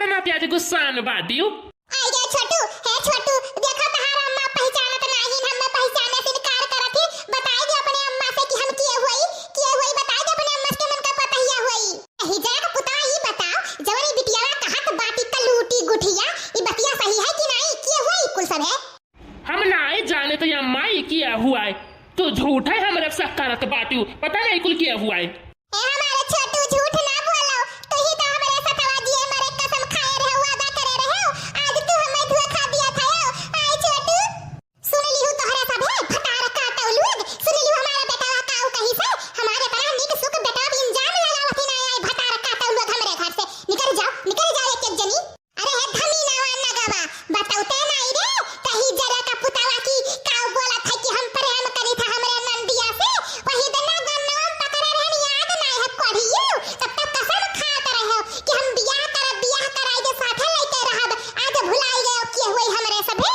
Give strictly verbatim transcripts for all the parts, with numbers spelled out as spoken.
ना प्यारी गुस्सा में बाटियो। आई गे छोटू, हे छोटू, देखो तहार अम्मा पहिचानत नाहीं, हम्मे पहिचाने से इनकार करत ही। बताई दे अपने अम्मा से कि हम किए हुई, किए हुई, बताई दे अपने अम्मा से कि मन का पतहिया हुई। अही जरा का पुता, ई बताओ, जवन ई बिटियावा कहत बाटी कलूटी गुठिया, ई बतिया सही है कि नाहीं? किए हुई कुल सब है? हम नाहीं जाने तो अम्मा ई किए हुआ है, तू झूठै हमरे शक करत बाटियो, पता नाहीं कुल किए हुआ है। ए हमारे छोटू, झूठ ना बोलो, तू ही तो हमरे सथवा जिए मरे कसम खाए रहे, वादा करे रहे, आज तू हमें धोखा दिया था। आई छोटू, सुन लिहू तोहरे सभे भतार काटो लोग, सुन लिहू हमारा बेटवा काऊ कही से, हमारे तरह निक सुख बेटवा भी इंजाम लगावत ही ना आई, भतार काटो लोग हमरे घर से, निकल जाओ, निकल जाओ एक एक जनी। अरे हे धमीनावा नगवा, बतौते नाई रे, कही जरा का पुतावा की काऊ बोलत है कि हम प्रेम करी था हमरे नंदिया से, वही दिन ना गन्नवा में पकड़े रहन, याद नाई है कोढ़ियो, तब तक कसम खात रहे हो कि हम बियाह करब, बियाह कराई के साथे लेके रहब, आज भुलाई गए कि हुई हमरे सभे।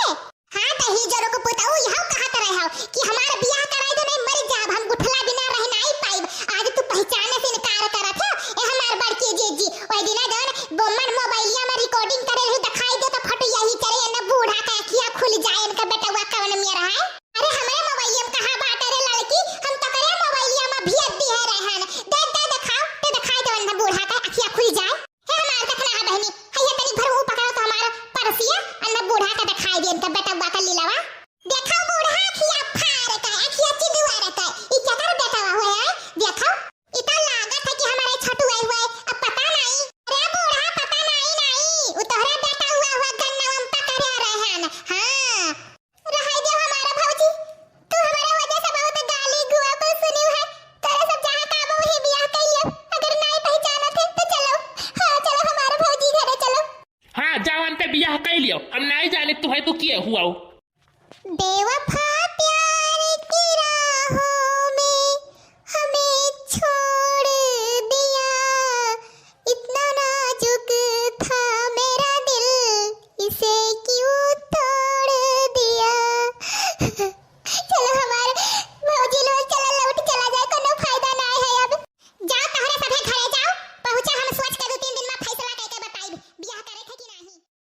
हाँ, त ही जरो को पुताऊ यहू कहत रहे हो कि हमार बियाह कराई दो, नहीं मर जाब, हम गुठला बिना रह नाई पाइब। आज तू पहिचाने से इनकार करत हो। ए हमार बड़की जीजी, ओई दिना जौन बोमन मोबाइलिया में recording करे रही, दिखाई दे तो फोटो यही करे, एने बूढ़ा का अखिया खुल जाए, इनका बेटवा कवन में रहा है। अरे हमरे मोबाइलिया में कहाँ बाटे रे लड़की, हम तो करे मोबाइलिया में भेज दी है रहन। दे, दे दिखाओ, दे दिखाई दे, एने बूढ़ा का अखिया खुल जाए। हे हमार देखना है बहनी, है ये तनी भर ऊ पकड़ो तो हमार परसिया, अन्ना बूढ़ा का दिखाई दे, इनका बेटवा का लीलावा। देखो बूढ़ा अखिया फाड़ के, अखिया चिदुआर के, ई केकर बेटवा हुए है? देखो, ई तो लागत है कि हमारे छोटू आई हुए, अब पता नहीं। अरे बूढ़ा पता नहीं, नहीं, उ तोहरे बेटवा हुए, गन्नवा में पकड़े रहन। हाँ। रहाई दे हमारा भौजी, तू हमारे वजह से बहुत गाली गुआ पर सुनी है। तोरे सब जहाँ काम वही बियाह कर लियो, अगर नहीं पहचानत है तो चलो, हाँ चलो हमारे भौजी घरे चलो। हाँ जाओ, अंते बियाह कर लियो, हम नहीं जाने तू है तू किए हुआ हो। बेवफा